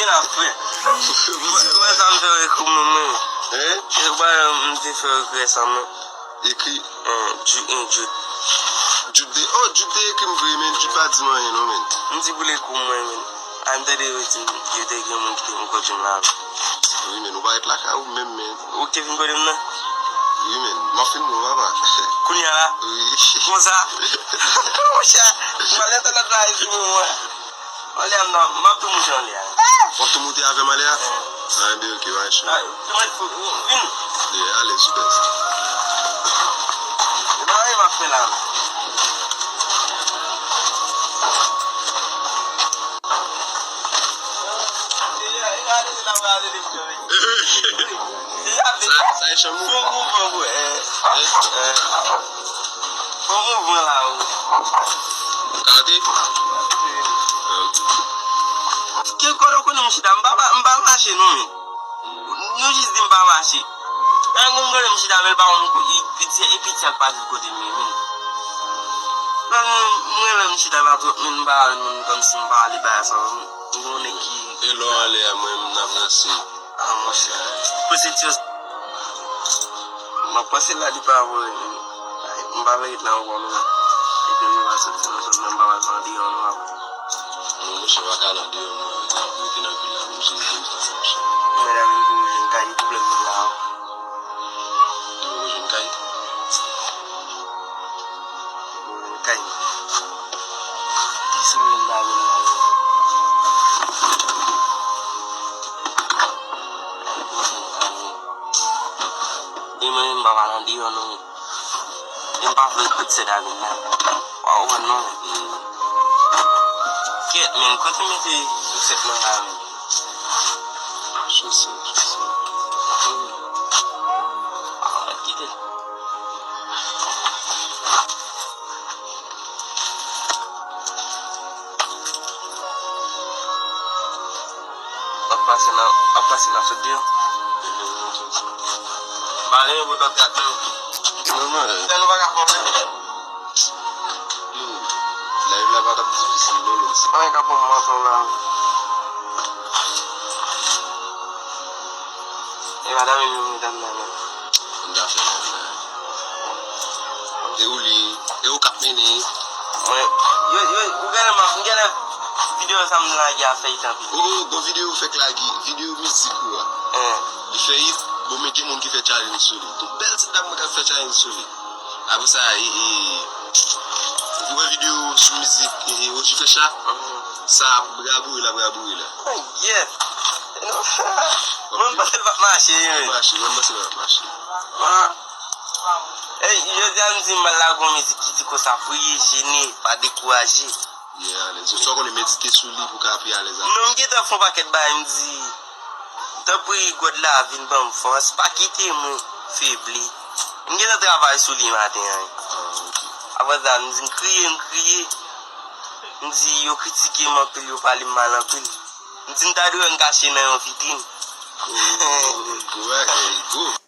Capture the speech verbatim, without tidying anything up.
Mwen ap fè. Ou wè sa m fè wè kou mwen, mwen. Hein? E pa m te fè wè kou sa mwen. Ekri. Hein, Ju-, hein, Jude. Jude de, oh, Jude te ekri m vre, men Jude pa di m anyen non, men. M di pou l ekri w mwen, men. A, m tande yo di m, yo te gen moun ki te vin kote m la. Wi, men ou pa ret lakay ou menm, men. Ou ki te vin kote m nan? Wi, men. M ap fin non, papa. Kounye a la? Wi. Konsa? Monchè, m al entènèt la, e sou mwen. Anlè a m nan, m ap tou mouche anlè a. W ap tou moute avè m anlè a? Ah, ben, ok, va cho. Ah, tou mèt pou, vin. Yeah, ale, super. E pa anyen m ap fè la. Sa, sa e chanm ou? Fon mouvman, bro. Eh, eh. Fon mouvman la, o. Kate? Ki kote w konnen m chita? M pa, m pa mache, non, men. Nou jis di m pa mache. Nan gon kote m chita, men l pa konn ko-, e piti, e piti a k pa di l kote m ye, men. Nan, mwen, lè m chita la twòp, men m pa wè moun kòmsi m pa ale bay sa, non. M konnen ki. E lè w anlè a, mwen, m nan ranse. Ah, monchè. Pwosedi yo. M ap panse la, li pa vre. M pa vle ret la ankò, non. Epi nou va soti, nou sot menm pa pral pran deyò, non, papa. Non, monchè, pa ka nan deyò, non. N ap rete nan vil la, menm si nou konn sa, monchè. Medam, li pou jwenn kay, li pwoblèm nou la, o. Li poko jwenn kay? Li poko jwenn kay, non. Li sou menm bagay la, o. E mwen menm, m pa pral nan deyò, non. E m pa vle kout sèt a vin la. W a konprann, non? Kèt, men, kote m mete sou sèt mwen la, men? Sou sèt, sou sèt. Ah, mwen kite l. W ap pase nan, w ap pase nan sot deyò. Ba, gen yon bout lòt kat tou. Nòmal. Tè nou pa ka fè anyen. Yo, live la pa t ap difisil, non, menm si. Anyen ka pran mwen ansanm la. E pa ta menm yo mwen tann nan, non. M ta fè live la. E ou li, e ou k ap mennen. Mwen, yo, yo, ou genlè, m genlè videyo sa m lage a fè it anpil. Oh, gon videyo ou fèk lage, videyo mizik ou a. Hein. Li fè it, bon, men gen moun ki fè challenge sou li. Gon bèl ti dam mwen k ap fè challenge sou li. Apre sa, e, e, ou wè videyo sou mizik, e, e, Oji Fresh la? Mhm. Sa ap raboure l, ap raboure la. Oh, yeah. Mwen, m panse l p ap mache, wi, men. Mache, mwen, m panse l p ap mache. Ah. Ey, jodi a m di m al lage yon mizik ki di konsa, priye, jene, pa dekouraje. Yeah, alèz. Sa w konnen, medite sou li pou w ka pi alèz apre. Non, m gentan fè yon pakèt bagay, m di, tanpri, God la, vin ban m fòs, pa kite mwen febli. M gentan travay sou li maten an. Ah, ok. Apre sa, m di, m kriye, m kriye. M di, yo kritike m anpil, yo pale m mal anpil. M di, m ta dwe wè m kache nan yon vitrin. Oh, go, go, go.